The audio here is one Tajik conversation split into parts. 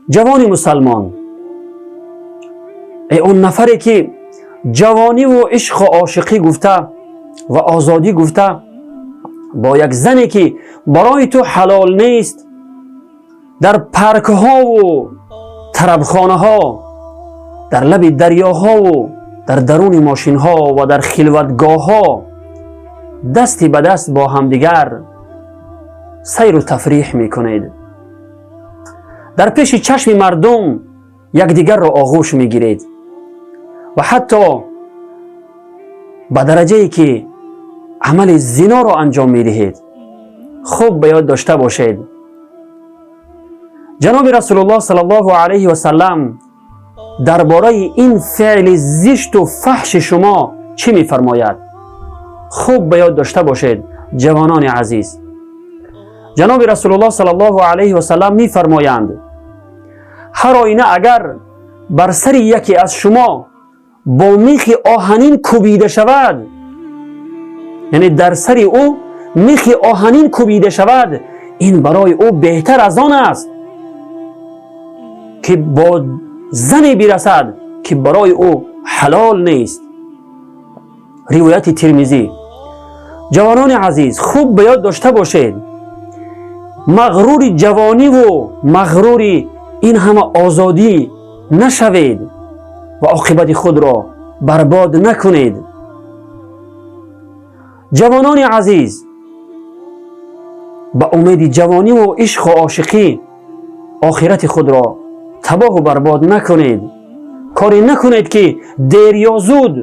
Ҷавони мусалмон, эй он нафаре, ки ҷавониву ишқу ошиқӣ гуфта ва озодӣ гуфта бо як зане, ки барои ту ҳалол нест, дар паркҳову тарабхонаҳо, дар лаби дарёҳову дар даруни мошинҳо ва дар хилватгоҳҳо дасти ба даст бо ҳамдигар сайру тафриҳ мекунед, дар пеши чашми мардум якдигарро оғӯш мегиред ва ҳатто ба дараҷае, ки амали зиноро анҷом медиҳед. Хуб ба ёд дошта бошед, ҷаноби Расулуллоҳ саллаллоҳу алайҳи васалам дар бораи ин феъли зишту фаҳши шумо чӣ мефармояд. Хуб ба ёд дошта бошед, ҷавонони азиз, ҷаноби Расулуллоҳ саллаллоҳу алайҳи васалам мефармоянд: «Ҳар оина агар бар сари яке аз шумо бо михи оҳанин кӯбида шавад, яъне дар сари ӯ михи оҳанин кӯбида шавад, ин барои ӯ беҳтар аз он аст, ки бо зане бирасад, ки барои ӯ ҳалол нест». Ривояти Тирмизӣ. Ҷавонони азиз, хуб ба ёд дошта бошед, мағрури ҷавониву мағрури ин ҳама озодӣ нашавед ва оқибати худро барбод накунед. Ҷавонони азиз, ба умеди ҷавониву ишқу ошиқӣ охирати худро табоҳу барбод накунед. Коре накунед, ки дер ё зуд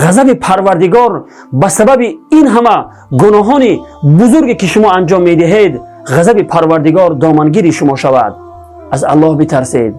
ғазаби Парвардигор ба сабаби ин ҳама гуноҳони бузурге, ки шумо анҷом медиҳед, ғазаби Парвардигор домангири шумо шавад. Аз Аллоҳ битарсед.